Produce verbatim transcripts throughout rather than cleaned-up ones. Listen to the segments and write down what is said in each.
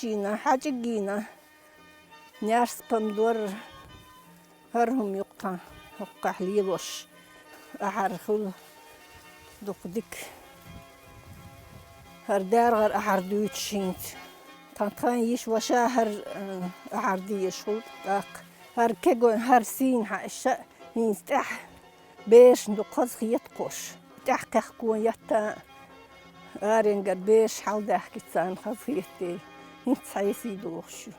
Шийна, хьаьжкӀийна, наьрс, помидор, хӀара хӀума юкъ тхан хӀокхахь лелош, ахьар хуьлу дукха дика. ХӀара даьргӀара ахьар дуьйцуш хӀинца. Тхан тхайн йиша-ваша хӀара, э, ахьар дезаш хуьлу тӀаккха. ХӀара кегойн, хӀара сийна хьаьжча, хӀинца тӀаьхьа берашна дукха хазахета кхуш. ТӀаьхьа кхехкон етта, аренгара бераш хьалдаьхкича царна хазахетий. ХӀинца хьесий дохуш ю.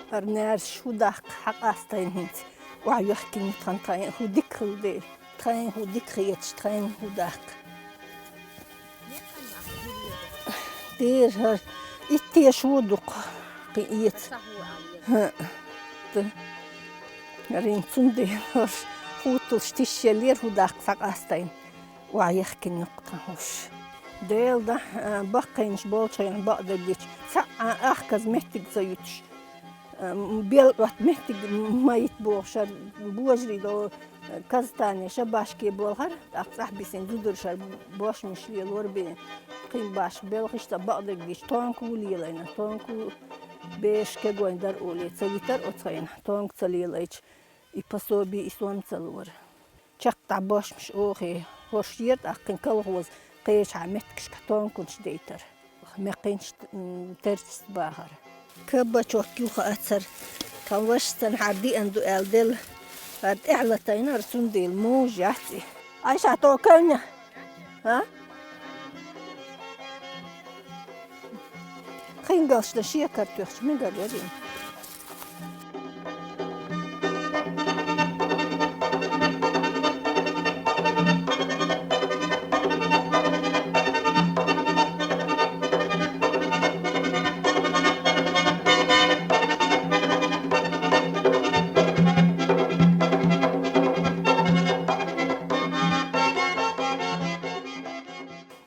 ХӀара наьрсаш хӀу даккха хьакъастийна хӀинца. Охьайохкина тхан тхайн хӀу дика хилла дела. Тхайн хӀу дика хеташ, тхайн хӀу даккха. Дера хӀара иттеша ву дукха кхин эца. ХӀаъ. Д-, ХӀара хӀинца цундела хӀорш хӀутталш тишъеллера хӀу даккха схьакъастийна. Охьайохкина юкъ тхан хӀорш. Дела да, а, баккхийнаш болчу хенахь бакъдерг дича, цхьа а ахказа меттиг ца юьтуш, а, м, белла Ӏотта меттиг ма йита бохуш, хӀара божарий до, а, Казахстане шабашке болхара, тӀаккха цӀахь бисина зударша хӀара бошмаш лелора бен, кхин башха белхаш ца бакъдерг дича, тонка ву лелийна, тонка ву бераш кегойн дара олий, ца витара оцу хенахь, тонка ца лелийча, и пособи, и сом ца лора. ЧекхдӀа бошмаш охий, хӀорш ера тӀаккха кхин колхоза кхечахьа меттигашка тонканаш дейтар. Мекхинчу, м, терчаца бахар. Кабачок юха ацара. Тхан вашас цхьана хьара диъна ду аьлла делла. ХӀара тӀаьхьа латайна, хӀара цундела мужа яц и. Айша, то кевне? А? Хингалшна шекар туьхча мегар яра и.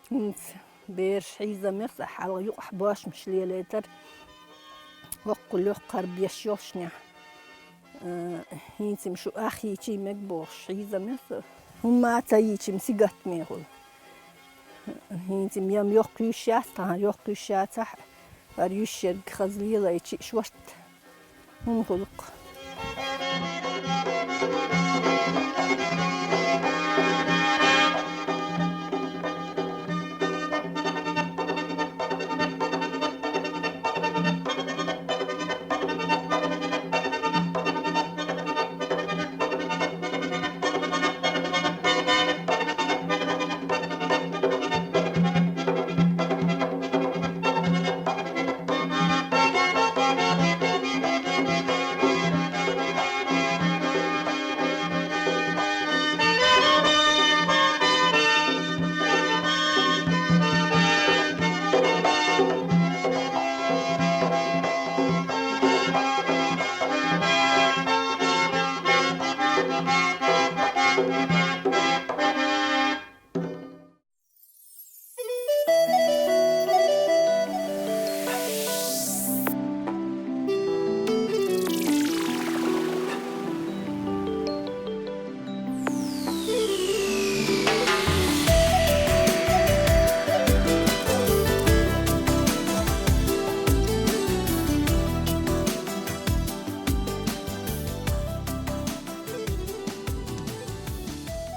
ХӀинца бераш хьийзамех, хьалха юкъахь бошмаш лелайтар, хӀоккхул йоккхар беш йолчунехь. Э, хӀинца-м шу ах йийчий мега бохуш, хьийзамех, хӀумма а ца йийчим сигатмехула. ХӀинца-м ям йоккха йиш яц, тхан йоккха йиш яцахь, хӀара йиш ерг хаза лелайчи шорт. ХӀума хуьлу-кх,